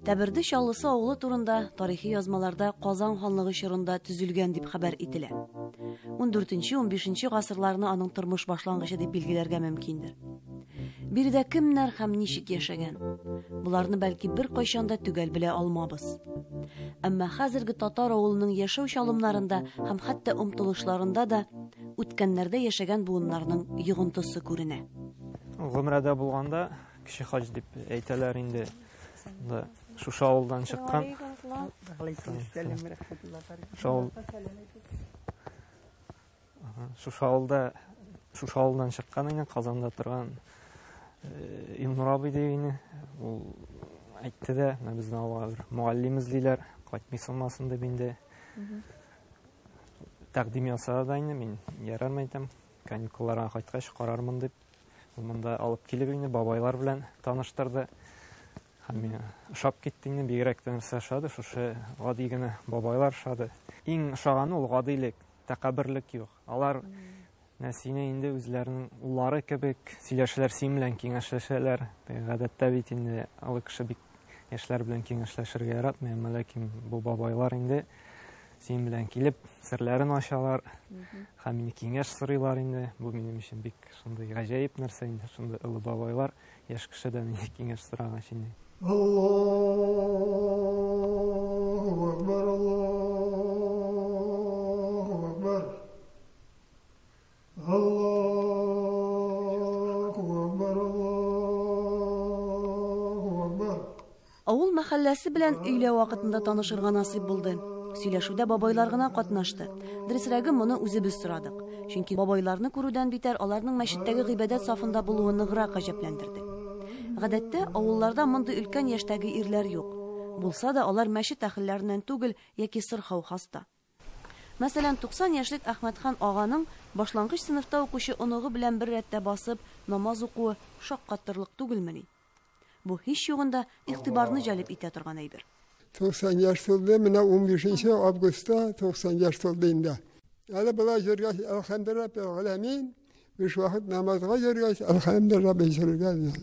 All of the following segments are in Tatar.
Тәберде Чаллысы авылы турында тарихи язмаларда Казан ханлыгы чорында төзелгән дип хәбәр ителә. 14-15 гасырларны аның тормыш башлангычы дип билгеләргә мөмкиндер. Биредә кемнәр һәм ничек яшәгән? Боларны бәлки беркайчан да төгәл белә алмабыз. Әмма хәзерге татар авылының яшәү чалымнарында һәм хәтта омтылышларында да үткәннәрдә яшәгән буыннарның йогынтысы күренә. Гомрәдә булганда кече хаҗ дип әйтәләр инде. Да, шушы авылдан чыккан. Шушы авылда, шушы авылдан чыккан инде, Казанда торган Илнур абый дигәне. Ул әйтте дә, менә безнең авылга бер мөгаллим эзлиләр, кайтмыйсыңмасын дип инде. Тәкъдим ясады да инде, мин ярармын әйтәм, каникулларга кайткач карармын дип. Ул монда алып килеп инде бабайлар белән таныштырды. Һәм миңа ошап китте инде, бигрәк тә нәрсә ошады, шушы гади генә бабайлар ошады. Иң ошаганы ул гадилек, тәкәбберлек юк. Алар менә сине инде үзләренең уллары кебек сөйләшәләр, синең белән киңәшләшәләр. Гадәттә бит инде олы кеше бик яшьләр белән киңәшләшергә яратмый, әмма ләкин бу бабайлар инде синең белән килеп серләрен ачалар һәм инде киңәш сорыйлар инде. Бу минем өчен бик шундый гаҗәеп нәрсә инде, шундый олы бабайлар яшь кешедән инде киңәш сорагач инде. Аллаһу Акбар, Аллаһу Акбар. Аллаһу Акбар, Аллаһу Акбар. Авыл мәхәлләсе белән өйлә вакытында танышырга насыйп булды. Сөйләшүдә бабайлар гына катнашты. Дөресрәге, моны үзебез сорадык. Чөнки бабайларны күрүдән битәр аларның мәчеттәге гыйбадәт сафында булуы ныграк гаҗәпләндерде. Гадәттә, авылларда мондый өлкән яшьтәге ирләр юк. Булса да, алар мәчет әһелләреннән түгел яки сырхау хаста. Мәсәлән, 90 яшьлек Әхмәтхан аганың башлангыч сыйныфта укучы оныгы белән бер рәттә басып намаз укуы шаккатырлык түгелмени? Бу һич югында игътибарны җәлеп итә торган әйбер. 90 яшь тулды, менә 15 августта 90 яшь тулды инде. Әле болай йөргәч, әлхәмдүлилләһ галәмин, биш вакыт намазга йөргәч, әлхәмдүлилләһ йөргән.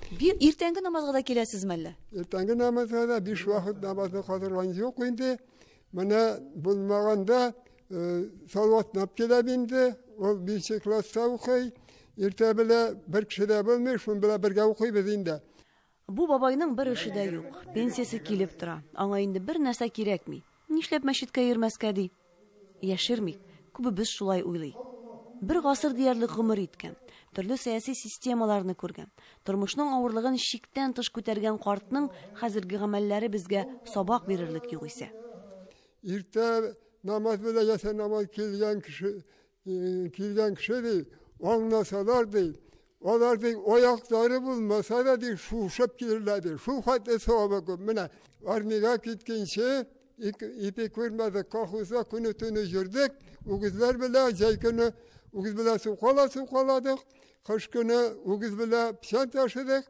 Бир иртәнге намазга да киләсезме әллә? Иртәнге намазга да биш вакыт намазны калдырган юк инде. Менә булмаганда салаватлап киләм инде. Ул 5 класста укый. Иртә белә бер кеше дә булмый, шун белән бергә укыйбыз инде. Бу бабайның бер эше дә юк. Пенсиясе килеп тора. Аңа инде бер нәрсә кирәкми. Нишләп мәчеткә йөрмәскә ди? Яшермик, күбебез шулай уйлый. Бер гасыр диярлек гомер иткән, төрле сәяси системаларны күргән, тормышның авырлыгын чиктән тыш күтәргән картның хәзерге гамәлләре безгә сабак бирерлек югыйсә. Иртә намаз белән ясә намаз килгән кеше, килгән кеше ди, аңласалар ди, алар ди, аяклары булмаса да ди, шушып килерләр ди. Шул хәтле савабы күп. Менә армиягә киткәнче ипи күрмәдек, колхозда көне төне йөрдек, үгезләр белән җәй көне үгез белән сукаладык, кыш көне үгез белән печән ташыдык.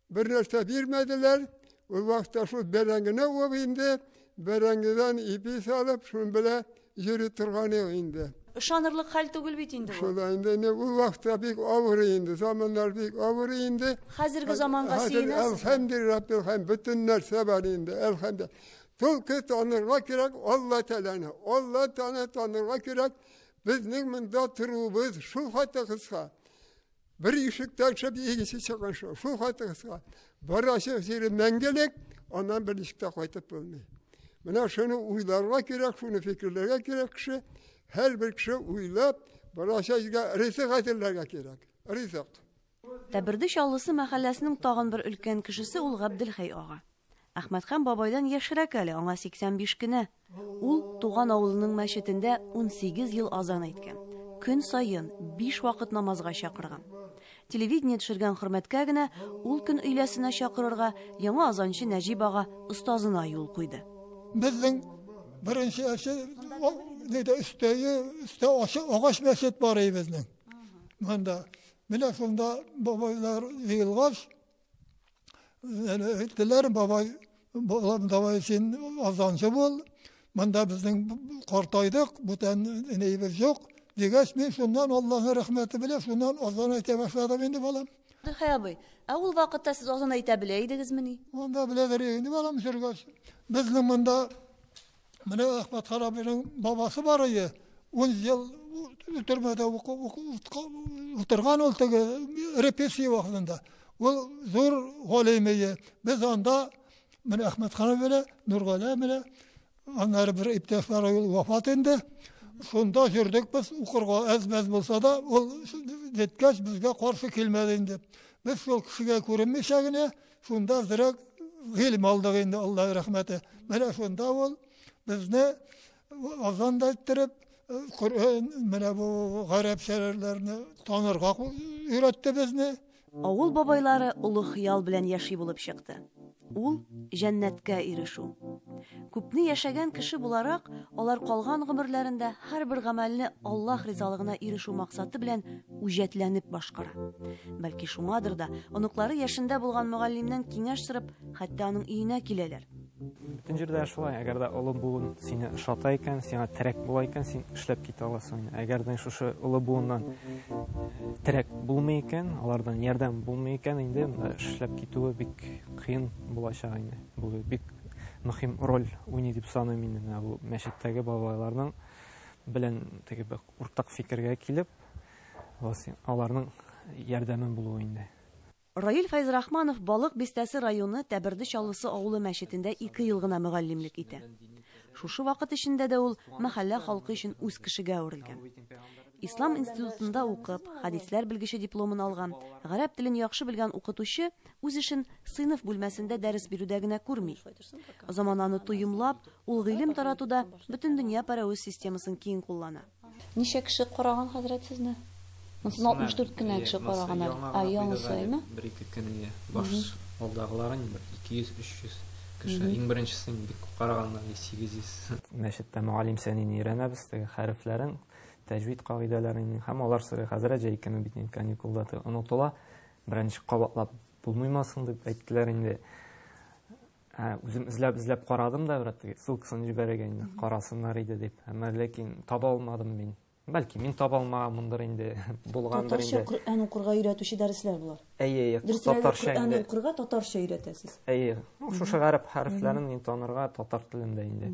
Бер нәрсә бирмәделәр. Ул вакытта шул бәрәңгене уып инде, бәрәңгедән ипи салып, шун белән йөри торган инде. Ышанырлык хәл түгел бит инде бу. Шулай инде, ул вакытта бик авыр инде, заманнар бик авыр инде. Хәзерге заманга сөенәсез. Әлхәмдүлилләһ, бөтен нәрсә бар инде, әлхәмдүлилләһ. Только танырга кирәк Алла Тәгаләне. Алла Тәгаләне танырга кирәк. Безнең монда торуыбыз шул хәтле кыска. Бер ишектән чыгып икенче чыккан шул хәтле кыска. Барасы җире мәңгелек, аннан бер ничек тә кайтып булмый. Менә шуны уйларга кирәк, шуны фикерләргә кирәк кеше. Һәрбер кеше уйлап, барасы җиргә ризык әзерләргә кирәк. Ризык. Тәберде Чаллысы мәхәлләсенең тагын бер өлкән кешесе ул Габделхәй ага. Әхмәтхан бабайдан яшьрәк әле, аңа 85 кенә. Ул туган авылының мәчетендә 18 ел азан әйткән. Көн саен 5 вакыт намазга чакырган. Телевидение төшергән хөрмәткә генә ул көн өйләсенә чакырырга яңа азанчы Нәҗип ага остазына юл куйды. Безнең беренче нидә өстәге, өстә агач мәчет бар иде безнең. Монда. Менә шунда бабайлар җыелгач, әйттеләр, бабай Балам, давай син азанчы бул. Монда безнең картайдык, бүтән нәйбер юк. Дигәч, мин шуннан Аллаһның рәхмәте белән шуннан азан әйтә башладым инде, балам. Габделхәй абый, ә ул вакытта сез азан әйтә белә идегезмени? Анда беләдер инде, балам, йөргәч. Безнең монда менә Әхмәтхан абыйның бабасы бар иде. 10 ел төрмәдә утырган ул теге репрессия вакытында. Ул зур галим иде. Без анда менә Әхмәтхан абый белән, Нургалә белән, аннары бер иптәшләре ул вафат инде. Шунда йөрдек без укырга, әз-мәз булса да, ул җиткәч безгә каршы килмәде инде. Без шул кешегә күренмичә генә шунда зирәк гыйлем алдык инде, Аллаһ рәхмәте. Менә шунда ул безне азан да әйттереп, Коръән, менә бу гарәпчәләрне танырга өйрәтте безне. Авыл бабайлары олы хыял белән яши булып чыкты. Ул җәннәткә ирешү. Күпне яшәгән кеше буларак, алар калган гомерләрендә һәрбер гамәлне Аллаһ ризалыгына ирешү максаты белән үҗәтләнеп башкара. Бәлки шуңадыр да, оныклары яшендә булган мөгаллимнән киңәш сорап, хәтта аның өенә киләләр. Бөтен җирдә шулай, әгәр дә олы буын сине ошата икән, сиңа терәк була икән, син эшләп китә аласың. Әгәр дә шушы олы буыннан терәк булмый икән, алардан ярдәм булмый икән, инде монда эшләп китүе бик кыен булачак инде. Бу бик мөһим роль уйный дип саныйм инде. Менә бу мәчеттәге бабайларның белән теге бер уртак фикергә килеп, аларның ярдәме булуы инде. Раил Фәйзрахманов Балык Бистәсе районы Тәберде Чаллысы авылы мәчетендә 2 ел гына мөгаллимлек итә. Шушы вакыт эчендә дә ул мәхәллә халкы өчен үз кешегә әверелгән. Ислам институтында укып, хәдисләр белгече дипломын алган, гарәп телен яхшы белгән укытучы үз эшен сыйныф бүлмәсендә дәрес бирүдә генә күрми. Замананы тоемлап, ул гыйлем таратуда бөтен дөнья пәрәвез системасын киң куллана. Ничә кеше караган хәзрәт сезне? Монсын 64 кенә кеше караган әле. А, яңысы, әйме? Бер-ике көн ие. Баш алдагыларын бер 200-300 кеше. Иң беренчесен бик күп караганнар, 800. Мәчеттә мөгаллим сәнин өйрәнәбез, теге хәрефләрен, тәҗвид кагыйдәләрен һәм алар сорый, хәзрәт, җәй көне бит инде каникулда онытыла, беренче кабатлап булмыймы соң дип әйттеләр инде. Үзем эзләп-эзләп карадым да, брат, теге ссылкасын җибәрергә инде, карасыннар иде дип. Әмма ләкин таба алмадым мин. Бәлки мин таба алмаганмындыр инде, булгандыр инде. Татарча Коръән укырга өйрәтүче дәресләр булар. Әйе, әйе, Дөресрәге, татарча Коръән инде. укырга татарча өйрәтәсез. Әйе, шушы гарәп хәрефләрен инде танырга татар телендә инде.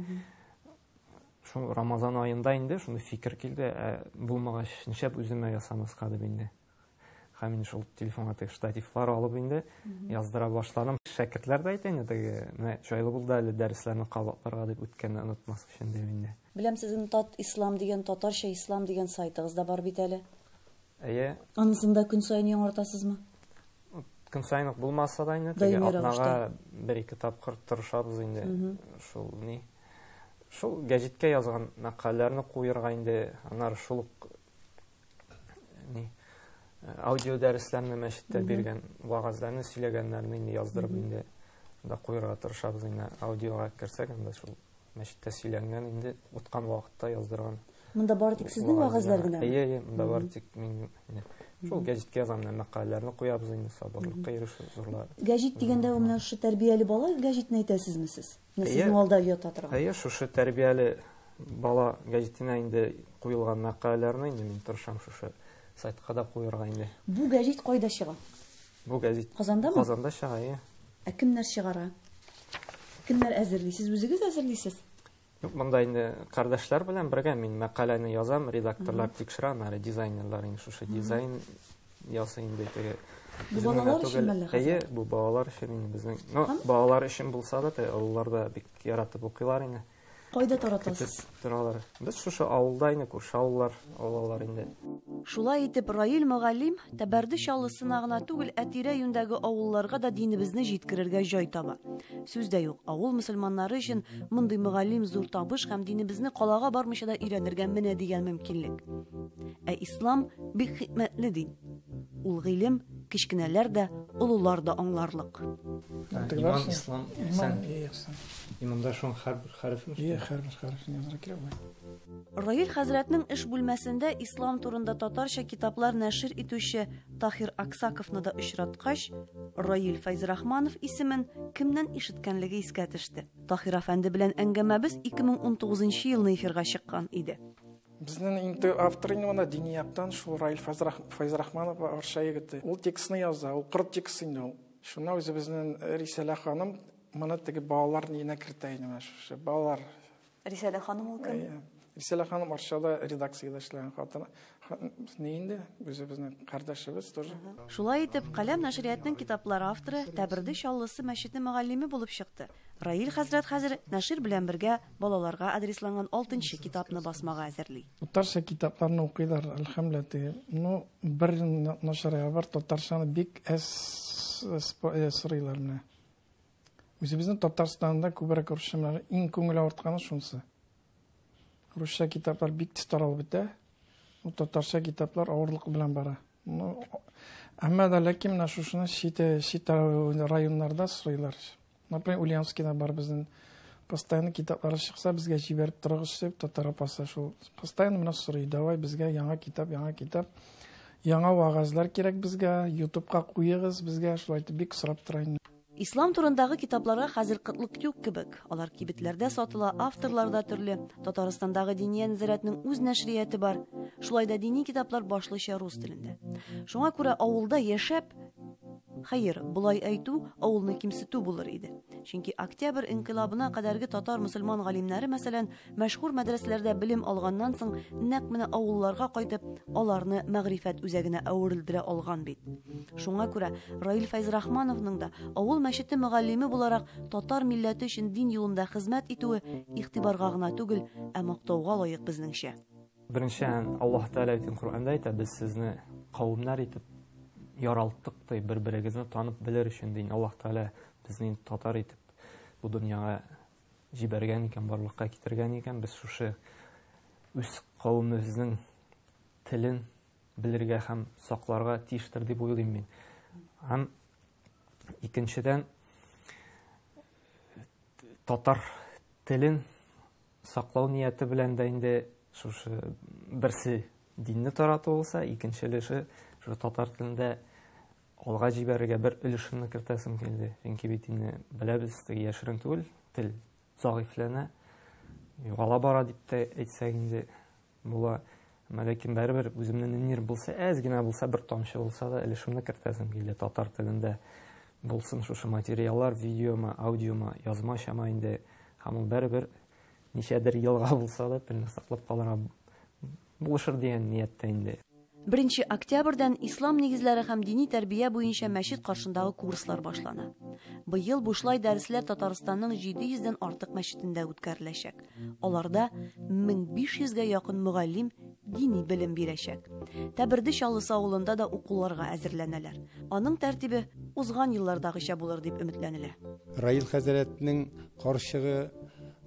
Шул Рамазан аенда инде шундый фикер килде, булмагач нишләп үземә ясамаска дип инде. Һәм инде шул телефонга теге штативлар алып инде яздыра башладым. Шәкертләр дә әйтә инде теге, менә җайлы булды әле дәресләрне кабатларга дип үткәнне онытмас өчен дип инде. Беләм, сезнең Тат Ислам дигән, татарча Ислам дигән сайтыгыз да бар бит әле. Әйе. Анысын да көн саен яңартасызмы? Көн саен ук булмаса да инде, теге Даими атнага рәвештә. бер-ике тапкыр тырышабыз инде. Шул ни? Шул гәҗиткә язган мәкаләләрне куерга инде, аннары шул ук ни? Аудио дәресләрне мәчеттә биргән вагазларны сөйләгәннәрне инде яздырып инде анда куерга тырышабыз инде. Аудиога керсәк, анда шул мәчеттә сөйләнгән инде уткан вакытта яздырган. Монда бары тик сезнең вагазлар генә? Әйе, әйе, монда бары тик мин инде. Шул гәҗиткә язам менә мәкаләләрне куябыз инде, сабырлыкка ирешү зурлар. Гәҗит дигәндә менә шушы тәрбияле бала гәҗитен әйтәсезме сез? Менә Әйе. сезнең алда ята торган. Әйе, шушы тәрбияле бала гәҗитенә инде куелган мәкаләләрне инде мин тырышам шушы сайтка да куярга инде. Бу гәҗит кайда чыга? Бу гәҗит Казандамы? Казанда чыга, әйе. Ә кемнәр чыгара? Кемнәр әзерли? Сез үзегез әзерлисез? Юк, монда инде кардәшләр белән бергә мин мәкаләне язам, редакторлар тикшерә, аннары дизайнерлар инде шушы дизайн ясый инде теге. Бу Безнең генә балалар өчен түгел. мәллә Әйе, хәзер? бу балалар өчен инде безнең. Ну, Һәм? балалар өчен булса да, теге олылар да бик яратып укыйлар инде. Кайда таратасыз? Көтеп торалар. Без шушы авылда инде, күрше авыллар алалар инде. Шулай итеп, Раил мөгаллим Тәбәрде Чаллысына гына түгел, ә тирә-юньдәге авылларга да динебезне җиткерергә җай таба. Сүз дә юк, авыл мөселманнары өчен мондый мөгаллим зур табыш һәм динебезне калага бармыйча да өйрәнергә менә дигән мөмкинлек. Ә ислам бик хикмәтле дин. Ул гыйлем Кечкенәләр дә, олылар да аңларлык. Иман, ислам, ихсан. Иманда шуның һәрбер хәрефен. Ие, һәрбер хәрефен язырга кирәк була. Раил хәзрәтнең эш бүлмәсендә ислам турында татарча китаплар нәшир итүче Таһир Аксаковны да очраткач, Раил Фәйзрахманов исемен кемнән ишеткәнлеге искә төште. Таһир әфәнде белән әңгәмәбез 2019 елны эфирга чыккан иде. Безнең инде автор инде монда дини яктан шул Раил Фәйзрахманов Арча егете. Ул текстны яза, ул корт текст инде ул. Шунда үзебезнең Рисәлә ханым моны теге балалар ниенә кертә инде менә шушы балалар. Рисәлә ханым ул кем? Рисәлә ханым Арчада редакциядә эшләгән хатын. Ни инде үзебезнең кардәшебез тоже. Шулай итеп, Каләм нәшриятының китаплары авторы Тәберде Чаллысы мәчете мөгаллиме булып чыкты. Раил хәзрәт хәзер нәшир белән бергә балаларга адресланган 6нчы китапны басмага әзерли. Татарча китапларны укыйлар, әлхәмдүлилләһ. Теге. Ну, бер начар ягы бар, татарчаны бик әз сорыйлар менә. Үзебезнең Татарстанда күбрәк русча, менә иң күңел авыртканы шунысы. Русча китаплар бик тиз таралып бетә. Ул татарча китаплар авырлык белән бара. Ну, әмма дә ләкин менә шушыны чит, чит районнарда сорыйлар. Например, Ульяновскида бар безнең постоянно китаплары чыкса, безгә җибәреп торыгыз дип, татар апасы шул постоянно менә сорый, давай безгә яңа китап, яңа китап, яңа вагазлар кирәк безгә, YouTubeка куегыз безгә, шулай итеп бик сорап тора инде. Ислам турындагы китапларга хәзер кытлык юк кебек. Алар кибетләрдә сатыла, авторлар да төрле. Татарстандагы Диния нәзарәтнең үз нәшрияте бар. Шулай да дини китаплар башлыча рус телендә. Шуңа күрә авылда яшәп, хәер, болай әйтү авылны кимсетү булыр иде. Чөнки Октябрь инкыйлабына кадәрге татар мөселман галимнәре, мәсәлән, мәшһүр мәдрәсәләрдә белем алганнан соң нәкъ менә авылларга кайтып, аларны мәгърифәт үзәгенә әверелдерә алган бит. Шуңа күрә Раил Фәйзрахмановның да авыл мәчете мөгаллиме буларак татар милләте өчен дин юлында хезмәт итүе игътибарга гына түгел, ә мактауга лаек безнеңчә. Беренчедән, Аллаһ Тәгалә бит Коръәндә әйтә, без сезне кавемнәр итеп яралттык ди, бер-берегезне танып белер өчен ди. Аллаһ Тәгалә безне татар итеп бу дөньяга җибәргән икән, барлыкка китергән икән, без шушы үз кавемебезнең телен белергә һәм сакларга тиештер дип уйлыйм мин. Һәм икенчедән, татар телен саклау нияте белән дә инде шушы берсе динне тарату булса, икенче өлеше шушы татар телендә алга җибәрергә бер өлешемне кертәсем килде. Чөнки бит инде беләбез, теге яшерен түгел, тел зәгыйфьләнә, югала бара дип тә әйтсәк инде була. Әмма ләкин барыбер үземнең нинер булса, әз генә булса, бер тамчы булса да өлешемне кертәсем килде. Татар телендә булсын шушы материаллар, видеомы, аудиомы, язмачамы инде, һәм ул барыбер ничәдер елга булса да телне саклап калырга булышыр дигән нияттә инде. 1 октябрьдән ислам нигезләре һәм дини тәрбия буенча мәчет каршындагы курслар башлана. Быел бушлай дәресләр Татарстанның 700дән артык мәчетендә үткәреләчәк. Аларда 1500гә якын мөгаллим дини белем бирәчәк. Тәберде Чаллысы авылында да укуларга әзерләнәләр. Аның тәртибе узган еллардагыча булыр дип өметләнелә. Раил хәзрәтнең карчыгы,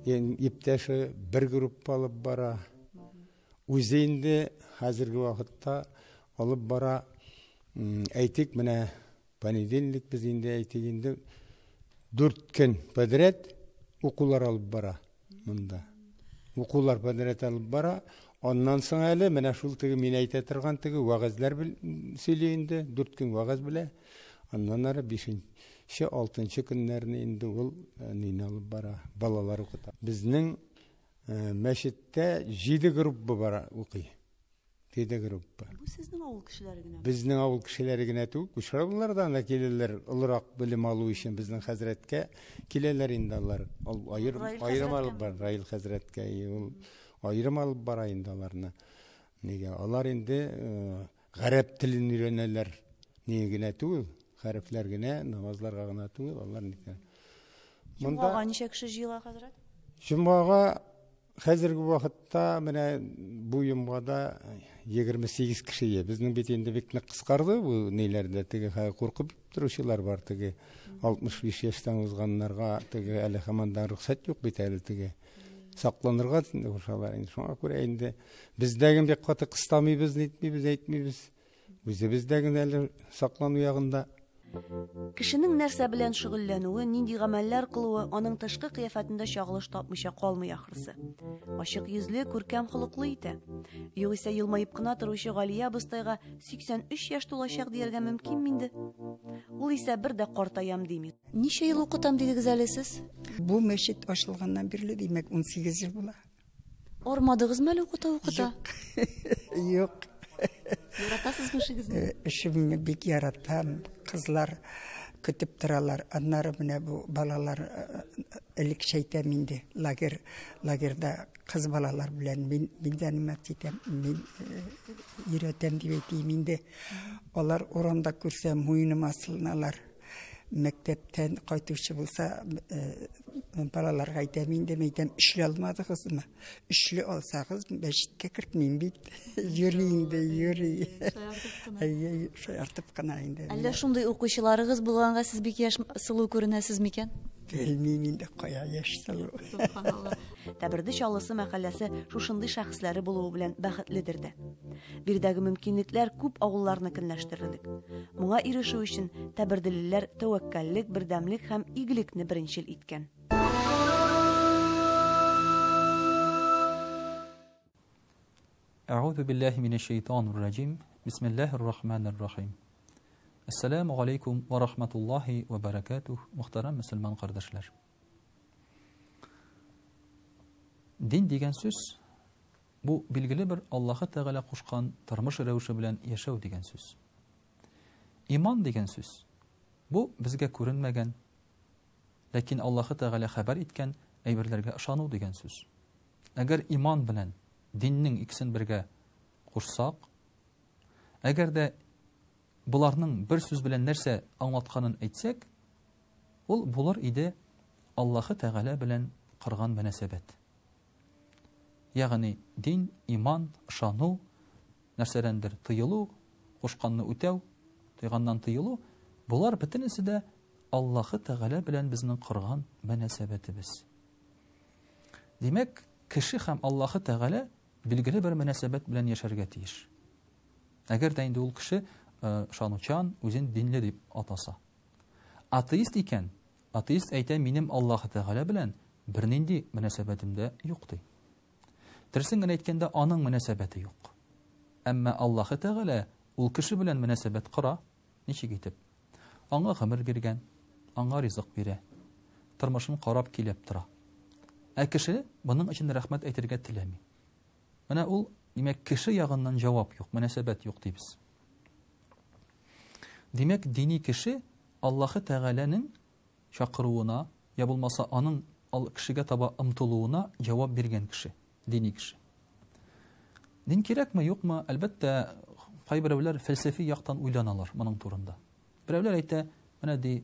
ягъни иптәше бер группа алып бара. Үзе инде хәзерге вакытта алып бара. Әйтик, менә понедельник без инде әйтик инде 4 көн подряд укулар алып бара монда. Укулар подряд алып бара. Аннан соң әле менә шул теге мин әйтә торган теге вәгазьләр сөйли инде, 4 көн вәгазь белә. Аннан ары 5-нче, 6-нчы көннәрне инде ул нине алып бара, балалар укыта. Безнең мәчеттә 7 группа бара укый. 7 группа. Бу сезнең авыл кешеләре генә? Безнең авыл кешеләре генә түгел, Кушрабылардан да киләләр, олырак белем алу өчен безнең хәзрәткә киләләр инде алар. Ул Раил аерым хәзрәткә алып бара, Раил хәзрәткә, и ул аерым алып бара инде аларны. Нигә? Алар инде гарәп телен өйрәнәләр. Нигә генә түгел, хәрефләр генә, намазларга гына түгел, алар нигә. Монда Җомгага ничә кеше җыела, хәзрәт? Җомгага хәзерге вакытта менә бу җомгада 28 кеше җыя. Безнең бит инде бик нык кыскарды бу ниләрдә, теге хәзер куркып торучылар бар, теге 65 яшьтән узганнарга теге әле һаман да рөхсәт юк бит әле теге. Сакланырга кушалар инде. Шуңа күрә инде бездәге бик каты кыстамыйбыз, нитмибез, әйтмибез. Үзебез дә генә әле саклану ягында. Кешенең нәрсә белән шөгыльләнүе, нинди гамәлләр кылуы аның тышкы кыяфәтендә чагылыш тапмыйча калмый ахрысы. Ачык йөзле, күркәм холыклы итә. Югыйсә елмаеп кына торучы Галия абыстайга 83 яшь тулачак дияргә мөмкинме инде? Ул исә бер дә картаям дими. Ничә ел укытам дидегез әле сез? Бу мәчет ачылганнан бирле, димәк, 18 ел була. Армадыгызмы әле укыта-укыта? Юк. Яратасызмы эшегезне? Э, эшемне бик яратам. Кызлар көтеп торалар. Аннары менә бу балалар э, элек әйтәм инде, лагерь, лагерьда кыз балалар белән мин мин заниматься итәм, мин э, өйрәтәм дип әйтим инде. Алар урамда күрсә муеныма асылыналар. Мәктәптән кайтучы булса, э, балаларга әйтәм инде, мин әйтәм, өчле алмадыгызмы? Өчле алсагыз, мәчеткә кертмим бит. Йөри инде, йөри. Әйе, шаяртып кына инде. Әллә шундый укучыларыгыз булганга сез бик яшь сылу күренәсез микән? Белмим инде, кая яшь сылу. Субханалла. Тәберде Чаллысы мәхәлләсе шушындый шәхесләре булуы белән бәхетледер дә. Биредәге мөмкинлекләр күп авылларны көнләштерерлек. Моңа ирешү өчен тәберделеләр тәвәккәллек, бердәмлек һәм игелекне беренчел иткән. Әгъузу биллаһи минәш шәйтанир раҗим. Бисмиллаһир рахманир рахим. Ассаламу алейкум ва рахматуллаһи ва баракатух, мөхтәрәм мөселман кардәшләр. Дин дигән сүз бу билгеле бер Аллаһы Тәгалә кушкан тормыш рәвеше белән яшәү дигән сүз. Иман дигән сүз бу безгә күренмәгән, ләкин Аллаһы Тәгалә хәбәр иткән әйберләргә ышану дигән сүз. Әгәр иман белән диннең икесен бергә кушсак, әгәр дә боларның бер сүз белән нәрсә аңлатканын әйтсәк, ул булыр иде Аллаһы Тәгалә белән корган мөнәсәбәт. Ягъни дин, иман, ышану, нәрсәдәндер тыелу, кушканны үтәү, тыйганнан тыелу, болар бөтенесе дә Аллаһы Тәгалә белән безнең корган мөнәсәбәтебез. Димәк, кеше һәм Аллаһы Тәгалә билгеле бер мөнәсәбәт белән яшәргә тиеш. Әгәр дә инде ул кеше ышанучан, үзен динле дип атаса. Атеист икән, атеист әйтә, минем Аллаһы Тәгалә белән бернинди мөнәсәбәтем дә юк ди. Дөресен генә әйткәндә, аның мөнәсәбәте юк. Әмма Аллаһы Тәгалә ул кеше белән мөнәсәбәт кора. Ничек итеп? Аңа гомер биргән, аңа ризык бирә, тормышын карап килеп тора. Ә кеше моның өчен рәхмәт әйтергә теләми. Менә ул, димәк, кеше ягыннан җавап юк, мөнәсәбәт юк дибез. Димәк, дини кеше Аллаһы Тәгаләнең чакыруына, я булмаса аның кешегә таба омтылуына җавап биргән кеше, дини кеше. Дин кирәкме, юкмы? Әлбәттә, кайберәүләр фәлсәфи яктан уйланалар моның турында. Берәүләр әйтә, менә ди,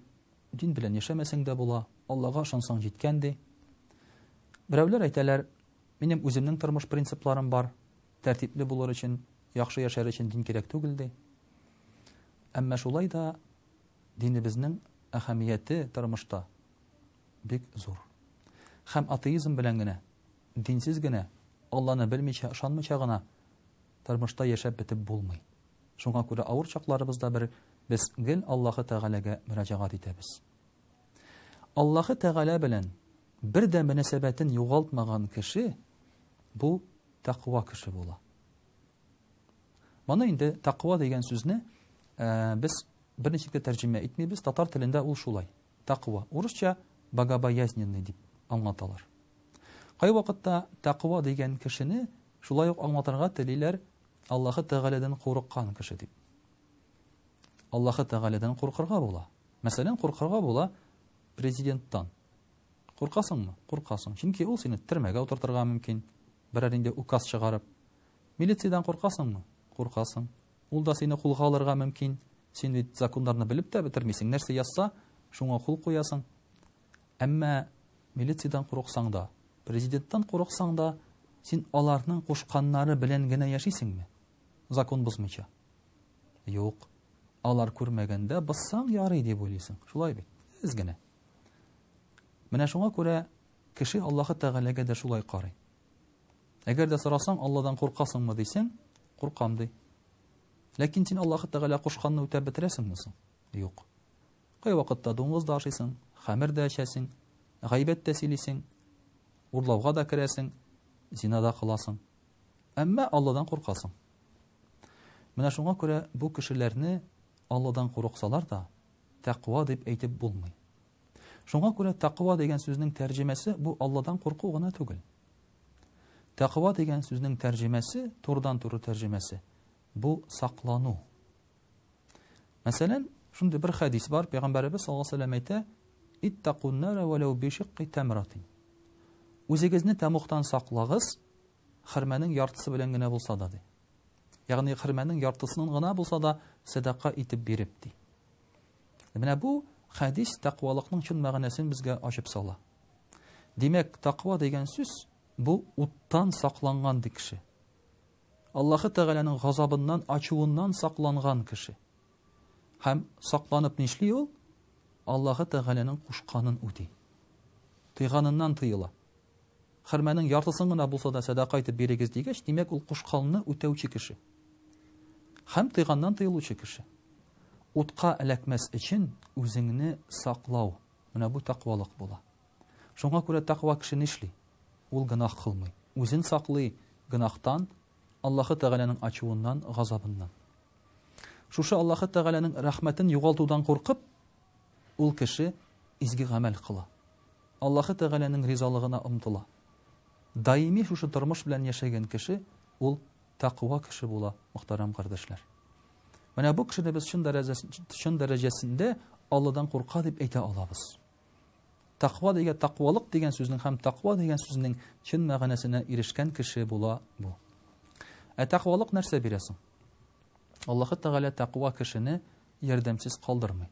дин белән яшәмәсәң дә була, Аллага ышансаң җиткән ди. Берәүләр әйтәләр, минем үземнең тормыш принципларым бар, тәртипле булыр өчен, яхшы яшәр өчен дин кирәк түгел ди. Әмма шулай да динебезнең әһәмияте тормышта бик зур. Һәм атеизм белән генә, динсез генә, Алланы белмичә, ышанмыйча гына тормышта яшәп бетеп булмый. Шуңа күрә авыр чакларыбызда бер без гел Аллаһы Тәгаләгә мөрәҗәгать итәбез. Аллаһы Тәгалә белән бер дә мөнәсәбәтен югалтмаган кеше бу тәкъва кеше була. Моны инде тәкъва дигән сүзне э, без берничек тә тәрҗемә итмибез. Татар телендә ул шулай. Тәкъва. Урысча богобоязненный дип аңлаталар. Кайвакытта тәкъва дигән кешене шулай ук аңлатырга телиләр Аллаһы Тәгаләдән курыккан кеше дип. Аллаһы Тәгаләдән куркырга була. Мәсәлән, куркырга була президенттан. Куркасыңмы? Куркасың. Чөнки ул сине төрмәгә утыртырга мөмкин, берәр инде указ чыгарып. Милициядән куркасыңмы? Куркасың. Ул да сине кулга алырга мөмкин. Син бит законнарны белеп тә бетермисең. Нәрсә язса, шуңа кул куясың. Әмма милициядән курыксаң да, президенттан курыксаң да, син аларның кушканнары белән генә яшисеңме? Закон бозмыйча. Юк. Алар күрмәгәндә бозсаң ярый дип уйлыйсың. Шулай бит. Әз генә. Менә шуңа күрә кеше Аллаһы Тәгаләгә дә шулай карый. Әгәр дә сорасаң, Алладан куркасыңмы дисәң, куркам ди. Ләкин син Аллаһы Тәгалә кушканны үтәп бетерәсеңме соң? Юк. Кайвакытта дуңгыз да ашыйсың, хәмер дә эчәсең, гайбәт тә сөйлисең, урлауга да керәсең, зина да кыласың. Әмма Алладан куркасың. Менә шуңа күрә бу кешеләрне Алладан курыксалар да, тәкъва дип әйтеп булмый. Шуңа күрә тәкъва дигән сүзнең тәрҗемәсе бу Алладан курку гына түгел. Тәкъва дигән сүзнең тәрҗемәсе, турыдан-туры тәрҗемәсе, бу саклану. Мәсәлән, шундый бер хәдис бар, Пәйгамбәребез саллаллаһу алейһи ва сәлләм әйтә, Иттакун нара вәләү бишикки тәмратин. Үзегезне тәмугтан саклагыз, хөрмәнең яртысы белән генә булса да, ди. Ягъни хөрмәнең яртысын гына булса да сәдака итеп биреп, ди. Менә бу хәдис тәкъвалыкның чын мәгънәсен безгә ачып сала. Димәк, тәкъва дигән сүз бу уттан сакланган ди кеше. Аллаһы Тәгаләнең газабыннан, ачуыннан сакланган кеше. Һәм сакланып нишли ул? Аллаһы Тәгаләнең кушканын үти. Тыйганыннан тыела. Хөрмәнең яртысын гына булса да сәдака итеп бирегез дигәч, димәк, ул кушканны үтәүче кеше. Һәм тыйганнан тыелучы кеше. Утка эләкмәс өчен үзеңне саклау. Менә бу тәкъвалык була. Шуңа күрә тәкъва кеше нишли? Ул гөнаһ кылмый. Үзен саклый гөнаһтан, Аллаһы Тәгаләнең ачуыннан, газабыннан. Шушы Аллаһы Тәгаләнең рәхмәтен югалтудан куркып, ул кеше изге гамәл кыла. Аллаһы Тәгаләнең ризалыгына омтыла. Даими шушы тормыш белән яшәгән кеше ул тәкъва кеше була, мөхтәрәм кардәшләр. Менә бу кешене без чын дәрәҗәсендә Алладан курка дип әйтә алабыз. Тәкъва дигән тәкъвалык дигән сүзнең һәм тәкъва дигән сүзнең чын мәгънәсенә ирешкән кеше була бу. Ә тәкъвалык нәрсә бирә соң? Аллаһы Тәгалә тәкъва кешене ярдәмсез калдырмый.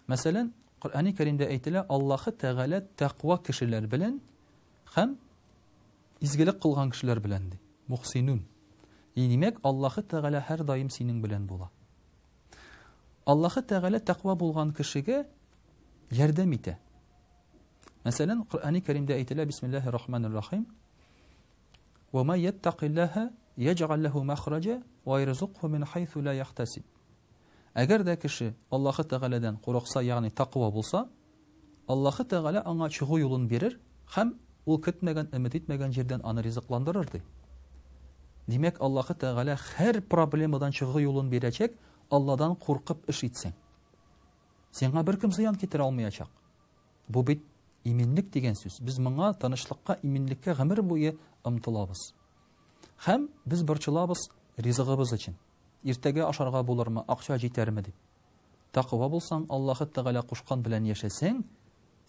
Мәсәлән, Коръәни Кәримдә әйтелә, Аллаһы Тәгалә тәкъва кешеләр белән һәм изгелек кылган кешеләр белән ди. Мухсинун. Димәк, Аллаһы Тәгалә һәрдаим синең белән була. Аллаһы Тәгалә тәкъва булган кешегә ярдәм итә. Мәсәлән, Коръәни Кәримдә әйтелә, Бисмиллаһир Рахманир Рахим. Ва ма яттакиллаһа яҗгал лаху махраҗа ва ярзукху мин хайсу ла яхтасиб. Әгәр дә кеше Аллаһы Тәгаләдән курыкса, ягъни тәкъва булса, Аллаһы Тәгалә аңа чыгу юлын бирер һәм ул көтмәгән, өмет итмәгән җирдән аны ризыкландырыр, ди. Димәк, Аллаһы Тәгалә һәр проблемадан чыгу юлын бирәчәк, Алладан куркып эш итсәң. Сиңа беркем зыян китерә алмаячак. Бу бит иминлек дигән сүз. Без моңа тынычлыкка, иминлеккә гомер буе омтылабыз. Һәм без борчылабыз ризыгыбыз өчен. Иртәгә ашарга булырмы, акча җитәрме дип. Тәкъва булсаң, Аллаһы Тәгалә кушкан белән яшәсәң,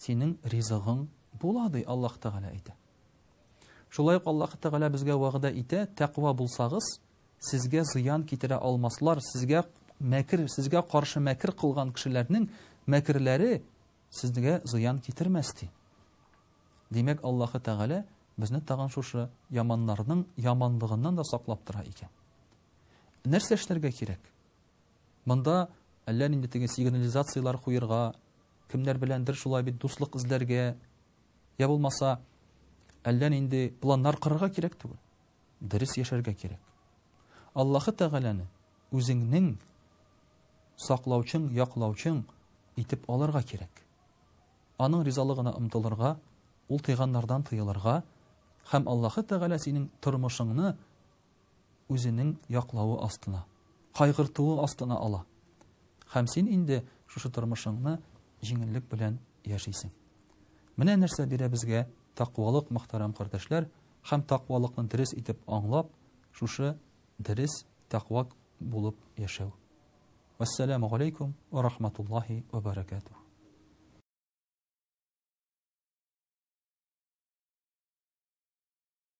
синең ризыгың була, ди Аллаһ Тәгалә әйтә. Шулай ук Аллаһ Тәгалә безгә вәгъдә итә, тәкъва булсагыз, сезгә зыян китерә алмаслар, сезгә мәкер, сезгә каршы мәкер кылган кешеләрнең мәкерләре сезгә зыян китермәс, ди. Димәк, Аллаһы Тәгалә безне тагын шушы яманнарның яманлыгыннан да саклап тора икән. Нәрсә эшләргә кирәк? Монда әллә нинди теге сигнализацияләр куерга, кемнәр беләндер шулай бит дуслык эзләргә, я булмаса әллә нинди планнар корырга кирәк түгел. Дөрес яшәргә кирәк. Аллаһы Тәгаләне үзеңнең саклаучың, яклаучың итеп алырга кирәк. Аның ризалыгына омтылырга, ул тыйганнардан тыелырга һәм Аллаһы Тәгалә синең тормышыңны үзенең яклавы астына, кайгыртуы астына ала. Һәм син инде шушы тормышыңны җиңеллек белән яшисең. Менә нәрсә бирә безгә тәкъвалык, мөхтәрәм кардәшләр, һәм тәкъвалыкны дөрес итеп аңлап, шушы дөрес тәкъва булып яшәү. Вәссәламү галәйкүм вә рахматуллаһи вә бәрәкәтүһ.